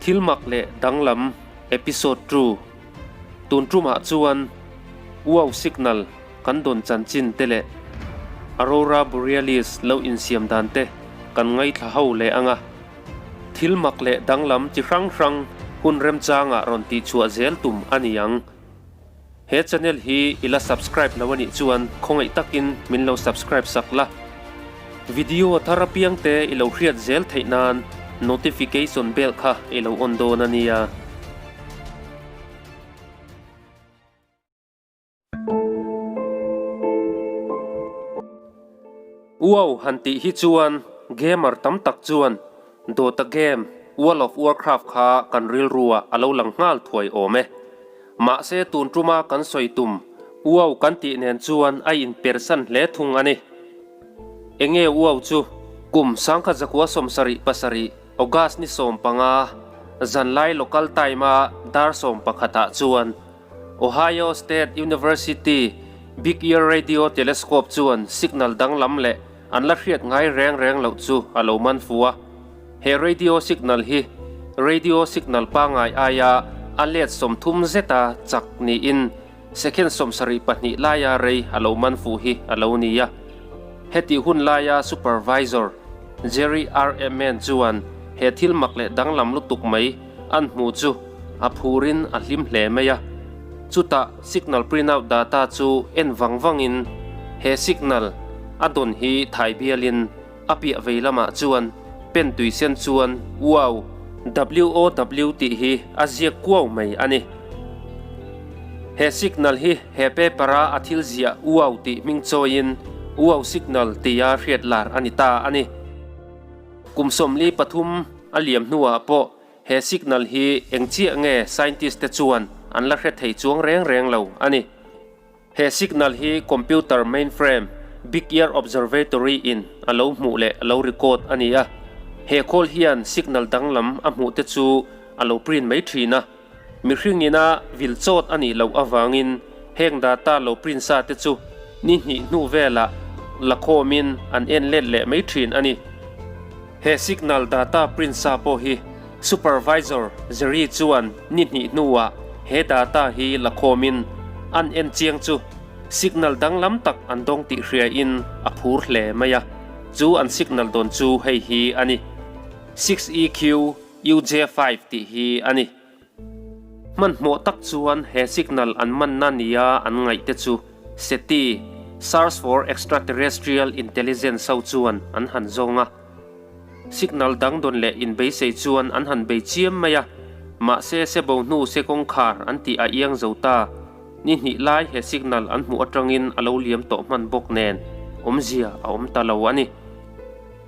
Thil mak leh danglam episode two tun tumah chuan Wow signal kan dawn chanchin te leh Aurora Borealis lo insiam dan te kan ngaithla ho leh ang a. Thil mak leh danglam chi hrang hrang hun remchangah rawn tihchhuah zel tum a ni ang. He channel hi i la subscribe lo a nih chuan khawngaih takin min lo subscribe sak la. Video thar apiang te i lo hriat zel theih nan notification bell kha i lo on dawn a nia. Wow han tih hi chuan gamer tam tak chuan Dota game World of Warcraft kha kan rilruah a lo lang nghal thuai awm e. Mahse tun tuma kan sawi tum Wow kan tih nen chuan a inpersan hle thung a ni. Enge Wow chu? Kum sangkhat zakua sawmsarih pasarih August ni 15 zanlai local time-a dar 11 ah chuan Ohio State University Big Ear Radio Telescope chuan signal danglam leh an la hriat ngai reng reng loh chu a lo man fu a. He radio signal hi radio signal pangngai aia a let 30 zeta chak niin second 72 laia rei a lo man fu hi a lo ni a. Heti hun laia supervisor Jerry R. Emen chuan he thil mak leh danglam lutuk mai an hmu chu a phurin a hlim hle mai a. Chutah signal printout data chu en vang vangin he signal a dawn hi thai bialin a piah vei lamah chuan pen tui sen chuan wow, WOW tih hi a ziak kuau mai a ni. He signal hi he paper-a a thil ziah wow tih hming chawiin wow signal tia hriat lar a ni ta a ni. Kum 43 a liam hnuah pawh He signal hi eng chiah nge scientist te chuan an la hre thei chuang reng reng lo a ni. He signal hi computer mainframe Big Ear Observatory in a lo hmuh leh a lo record a ni a. He khawl hian signal danglam a hmuh te chu a lo print mai thin a. Mihring ina vil chawt a nih loh avangin heng data lo print sa te chu ni hnih hnu velah la khawmin an en let leh mai thin a ni. He signal data print sa pawh hi supervisor Jerry chuan ni hnih hnuah he data hi la khawmin an en chiang chu signal danglam tak an dawng tih hriain a phur hle mai a, chu an signal dawn chu hei hi a ni, 6EQ UJ5 tih hi a ni. Hmanhmawh tak chuan he signal an manna nia an ngaih te chu SETI, Search for Extraterrestrial Intelligence, ho chuan an han zawng a. Signal dang dawn leh inbeisei chuan an han bei chiam mai a, mahse se bo hnu se kawngkhar an tih a iang zo ta. Ni hnih lai he signal an hmuh atangin a lo liam tawh hman bawk nen awmzia a awm ta lo a ni.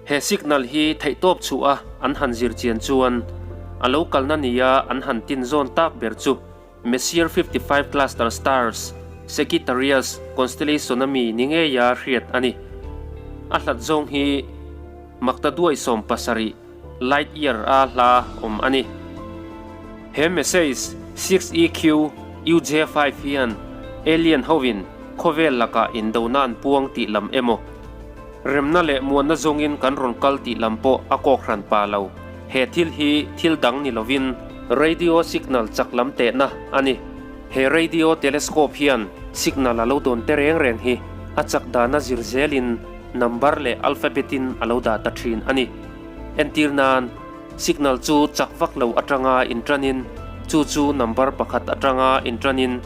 He signal hi theihtawp chhuah a an han zir chian chuan a lo kalna nia an han tin zawn tak ber chu Messier 55 Cluster Stars, Sagittarius constellation a mi ni ngeia hriat a ni. A hlat zawng hi maktaduai 70 light year a hla awm a ni. He message 6EQ UJ5 hian alien hovin khawvel lakah indona an puang tih lam emaw, Remna leh muanna zawngin kan rawn kal tih lam pawh a kawk hran pa lo. He thil hi thil dang ni lovin radio signal chak lam tehna a ni. He radio telescope hian signal a lo dawn te reng reng hi a chak dana zir zelin number leh alphabet in a lo dah ta thin a ni. Entir nan, signal chu chak vak lo atanga inṭanin chu chu number pakhat atanga inṭanin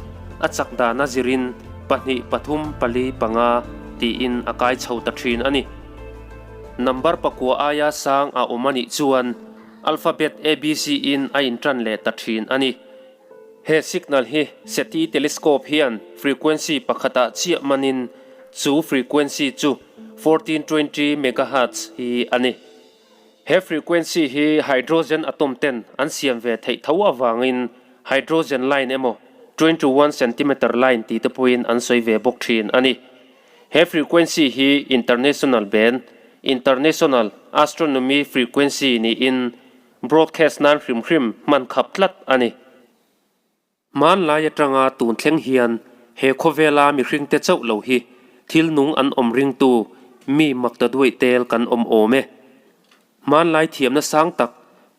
a chak dana zirin pahnih pathum pali panga tiin a kai chho ta thin a ni. Number pakua aia sang a awm a nih chuan alphabet ABC in a intan leh ta thin a ni. He signal hi SETI telescope hian frequency pakhatah chiah manin chu frequency chu 1420 megahertz hi a ni. He frequency hi hydrogen atom ten an siam ve theih tho avangin hydrogen line emaw 21 centimeter line tih te pawhin an sawi ve bawk thin a ni. He frequency hi international band, International Astronomy Frequency, niin broadcast nan hrim hrim hman khap tlat a ni. Hmanlai atanga tun thleng hian he khawvela mihringte chauh lo hi thil nung an awm ringtu mi makta duaih tel kan awm awm e. Hmanlai thiamna sang tak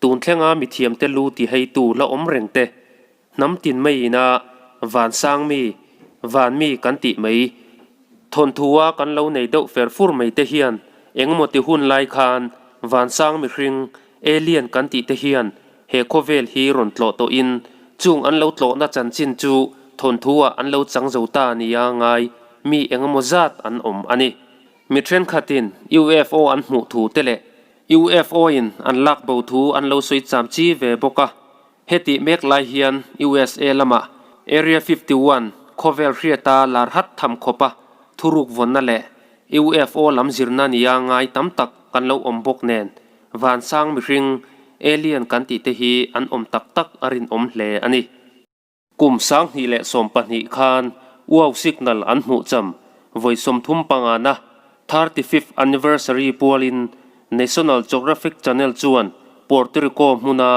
Tun thlenga mithiamte lu tiheitu la awm reng te, hnam tin maiina vansang mi, van mi kan tih mai, Thawnthua kan lo nei deuh fer fur mai te hian engemaw ti hun lai khan vansang mihring, alien kan tih te hian he khawvel hi rawn tlawh tawhin chung an lo tlawhna chanchin chu thawnthuah an lo chang zo ta nia ngai mi engemaw zat an awm a ni. Mi thenkhatin UFO an hmuh thu te leh UFO in an lak bo thu an lo sawi cham chi ve bawk a. Hetih mek lai hian USA lamah Area 51 khawvel hriata lar hat tham khawpa thuruk vawnna leh UFO lam zirna nia ngai tam tak kan lo awm bawk nen vansang mihring, alien kan tih te hi an awm tak tak a rinawm hle a ni. Kum 2012 khan Wow Signal an hmuh cham vawi 35 na 35th anniversary pualin National Geographic Channel chuan Puerto Rico hmuna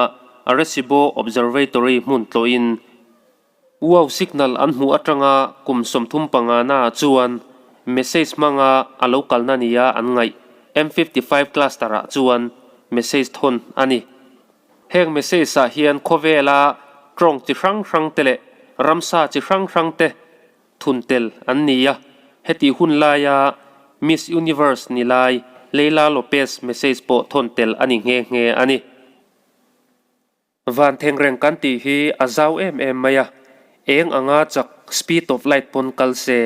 Arecibo Observatory hmun tlawhin Wow Signal an hmuh atanga kum 35 naah chuan message hmanga a lo kalna nia an ngaih M55 cluster-ah chuan message thawn a ni. Heng message ah hian khawvela tawng chi hrang hrang te leh ramsa chi hrang hrang te thun tel an ni a, hetih hun laia Miss Universe ni lai Leila Lopez message pawh thawn tel a ni nghe nghe a ni. Van thengreng kan tih hi a zau em em mai a, eng anga chak speed of light pawn kal se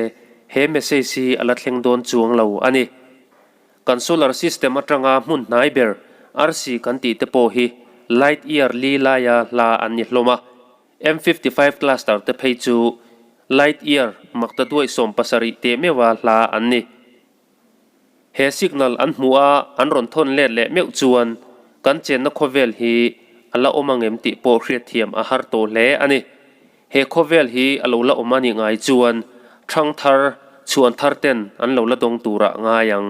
he message hi a la thleng dawn chuang lo a ni. Kan solar system atanga hmun hnai ber arsi kan tih te pawh hi light year li laia hla an ni hlawm a, M55 cluster te phei chu light year makta duai 70 teh meuha hla an ni. He signal an hmuh a an rawn thawn let leh meuh chuan kan chenna khawvel hi a la awm angem tih pawh hriatthiam a har tawh hle a ni. He khawvel hi a lo la awm a nih ngai chuan ṭhang thar, chhuan thar ten an lo la dawng turah ngai ang.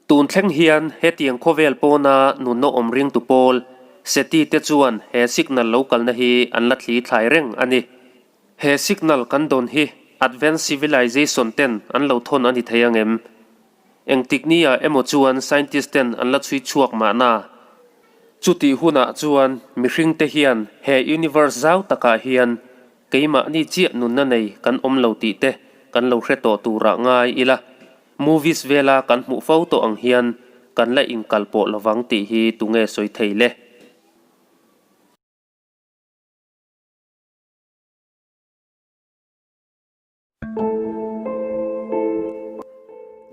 Tun thleng hian hetiang khawvel pawna nunna awm ringtu pawl, SETI te chuan he signal lo kalna hi an la thli thlai reng a ni. He signal kan dawn hi Advanced Civilization ten an lo thawn a ni thei ang em? Engtik nia emaw chuan scientist ten an la chhui chhuak mahna. Chutih hunah chuan mihring te hian he universe zau takah hian keimahni chiah nunna nei kan awm lo tih te kan lo hre tawh turah ngai ila, movies vela kan hmuh fo tawh ang hian kan la inkal pawh lovang tih hi tunge sawi thei le?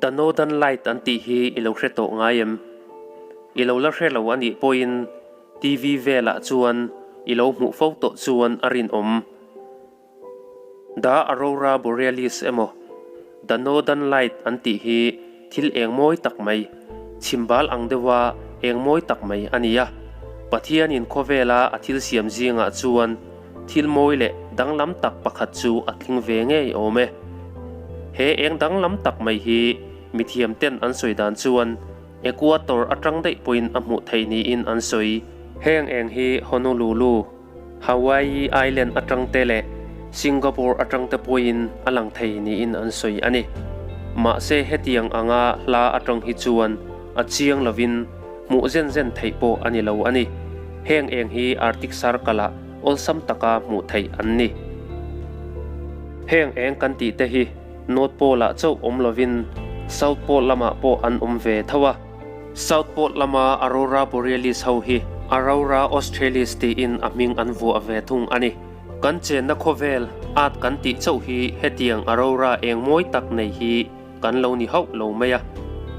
The Northern Light an tih hi i lo hre tawh ngai em? I lo la hre lo a nih pawhin TV velah chuan i lo hmuh fo tawh chuan a rinawm. The Aurora Borealis emaw The Northern Light an tih hi thil eng mawi tak mai, chhimbal ang deuha eng mawi tak mai a ni a. Pathianin khawvela a thil siam zingah chuan Thil mawi leh danglam tak pakhat chu a tling ve ngei awm e. He eng danglam tak mai hi mithiam ten an sawi dan chuan Equator atang daih pawhin a hmuh theih niin an sawi. Heng eng hi Honolulu, Hawaii Island atang te leh Singapore atang te pawhin a lang thei niin an sawi a ni. Mahse hetiang anga hla atang hi chuan a chiang lovin hmuh zen zen theih pawh a ni lo a ni. Heng eng hi Arctic Circle-ah awlsam taka hmuh theih an ni. Heng eng kan tih te hi North Pole-ah chauh awm lovin South Pole lamah pawh an awm ve tho a. South Pole lama Aurora Borealis ho hi Aurora Australis tiin a hming an vuah ve thung a ni. Kan chenna khawvel Earth kan tih chauh hi hetiang Aurora eng mawi tak nei hi kan lo ni hauh lo mai a.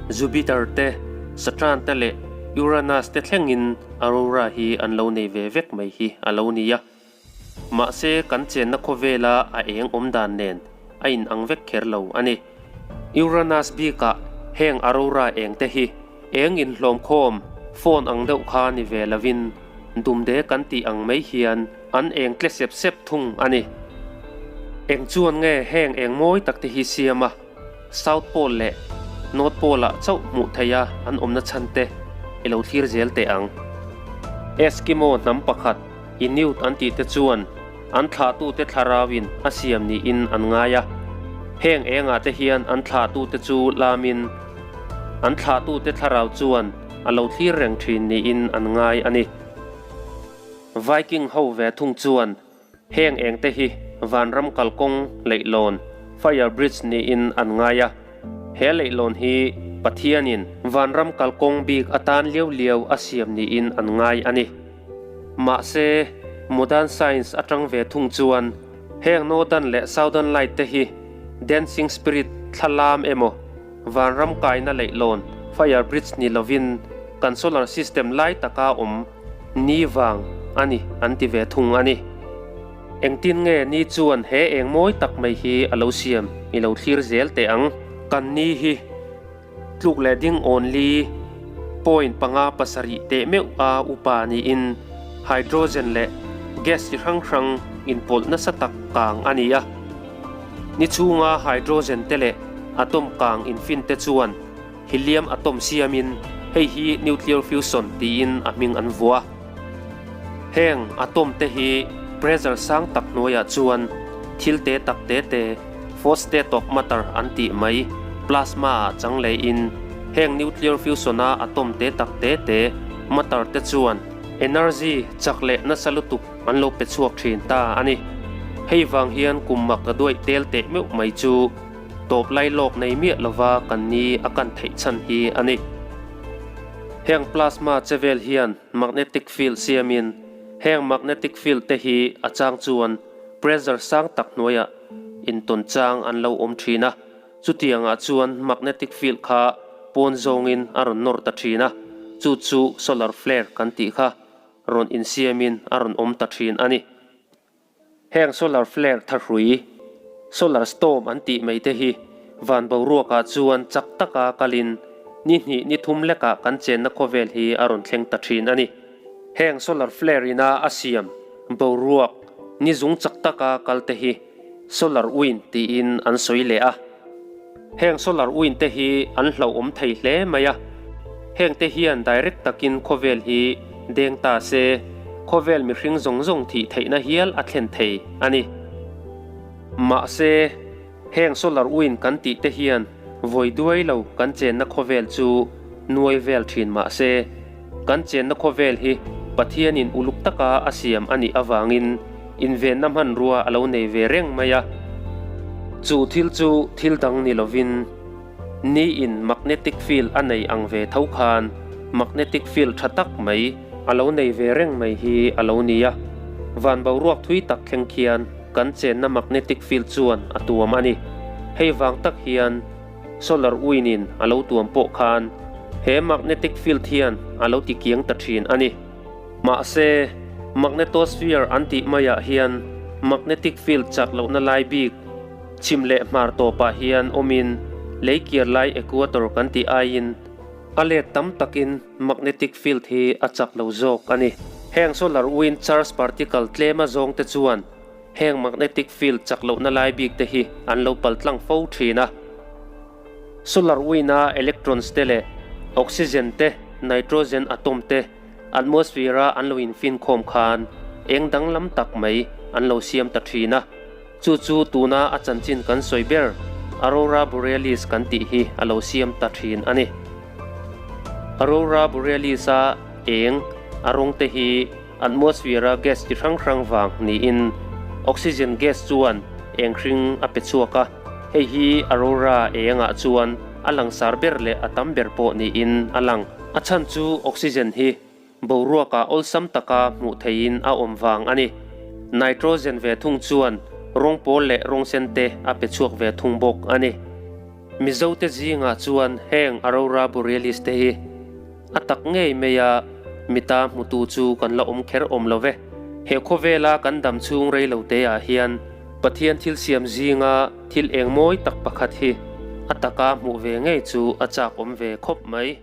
Jupiter te, Saturn te leh Uranus te thlengin Aurora hi an lo nei ve vek mai hi a lo ni a. Mahse kan chenna khawvela a eng awm dan nen a inang vek kher lo a ni. Uranus bikah heng Aurora eng te hi eng inhlawm khawm phone ang deuh kha ni ve lovin dumde kan tih ang mai hian an eng tle sep sep thung a ni. Eng chuan nge heng eng mawi tak te hi siam a, South Pole leh North Pole ah chauh hmuh theih a an awmna chhan te i lo thlir zel teh ang. Eskimo hnam pakhat Inuit an tih te chuan an thlahtute thlarauin a siam niin an ngai a. Heng engah te hian an thlahtute chu lamin an thlahtute thlarau chuan. a lo thlir reng thin niin an ngai a ni. Viking ho ve thung chuan heng eng te hi vanram kalkawng leihlawn, fire bridge, niin an ngai a. He leihlawn hi Pathianin vanram kalkawng bik atan liau liau a siam niin an ngai a ni. Mahse, modern science atang ve thung chuan heng Northern leh Southern Light te hi dancing spirit thlalam emaw vanram kaina leihlawn, fire bridge, ni lovin kan solar system lai taka awm ni vang a ni an ti ve thung a ni. Engtin nge ni chuan he eng mawi tak mai hi a lo siam i lo thlir zel teh ang. Kan ni hi. Tluk leh ding awn li point 5 7 teh meuh a upa niin hydrogen leh gas chi hrang hrang inpawlh nasa tak kang a ni a. Ni chhunga hydrogen te leh atom kang infin te chuan helium atom siamin hei hi nuclear fusion tiin a hming an vuah. Heng atom te hi pressure sang tak hnuaiah chuan thil te tak te te, fourth state of matter an tih mai, plasma ah chang lehin heng nuclear fusion a atom te tak te te, matter te chuan energy chak leh nasa lutuk an lo pe chhuak thin ta a ni. Hei vang hian kum mak a duaih tel teh meuh mai chu tawp lai lawk nei miah lova kan ni a kan theih chhan hi a ni. Heng plasma che vel hian magnetic field siamin heng magnetic field te hi a chang chuan pressure sang tak hnuaiah intawn chang an lo awm thin a, chutiangah chuan magnetic field kha pawn zawngin a rawn nawr ta thin a, chu chu solar flare kan tih kha rawn insiamin a rawn awm ta thin a ni. Heng solar flare thahrui, solar storm an tih mai te hi van boruakah chuan chak taka kalin ni hnih ni thum lekah kan chenna khawvel hi a rawn thleng ta thin a ni. Heng solar flare ina a siam boruak ni zung chak taka kal te hi solar wind tiin an sawi leh a. Heng solar wind te hi an hlauhawm thei hle mai a, heng te hian direct takin khawvel hi deng ta se, khawvel mihring zawng zawng thih theihna hial a thlen thei a ni. Mahse, heng solar wind kan tih te hian vawi duai lo kan chenna khawvel chu nuai vel thin mahse, kan chenna khawvel hi Pathianin uluk taka a siam a nih avangin invenna hmanrua a lo nei ve reng mai a. Chu thil chu thil dang ni lovin niin magnetic field a nei ang ve tho khan magnetic field tha tak mai a lo nei ve reng mai hi a lo ni a. Van boruak thui tak thleng khian kan chenna magnetic field chuan a tuam a ni. Hei vang tak hian Solar wind in a lo tuam pawh khan he magnetic field hian a lo ti kiang ta thin a ni. Mahse, magnetosphere an tih maiah hian magnetic field chak lohna lai bik chhim leh hmar tawpah hian awmin lei kiar lai equator kan tih aiin a let tam takin magnetic field hi a chak lo zawk a ni. Heng solar wind charge particle tlema zawngte chuan Heng magnetic field chak lohna lai bik te hi an lo pal tlang fo thin a. Solar wind-a electrons te leh oxygen te, nitrogen atom te atmosphere-a an lo infinkhawm khan eng danglam tak mai an lo siam ta thin a. Chu chu tuna a chanchin kan sawi ber Aurora Borealis kan tih hi a lo siam ta thin a ni. Aurora Borealis-a eng a rawng te hi Atmosphere-a gas chi hrang hrang vang niin oxygen gas chuan eng hring a pe chhuak a, hei hi aurora engah chuan a langsar ber leh a tam ber pawh niin a lang. A chhan chu oxygen hi boruakah awlsam taka hmuh theihin a awm vang a ni. Nitrogen ve thung chuan rawng pawl leh rawng sen te a pe chhuak ve thung bawk a ni. Mizote zingah chuan heng aurora borealis te hi A tak ngei mai a, mita hmutu chu kan la awm kher awm lo ve. He khawvela kan dam chhung rei lo te ah hian Pathian thil siam zinga thil eng mawi tak pakhat hi a taka hmuh ve ngei chu a chak awm ve khawp mai.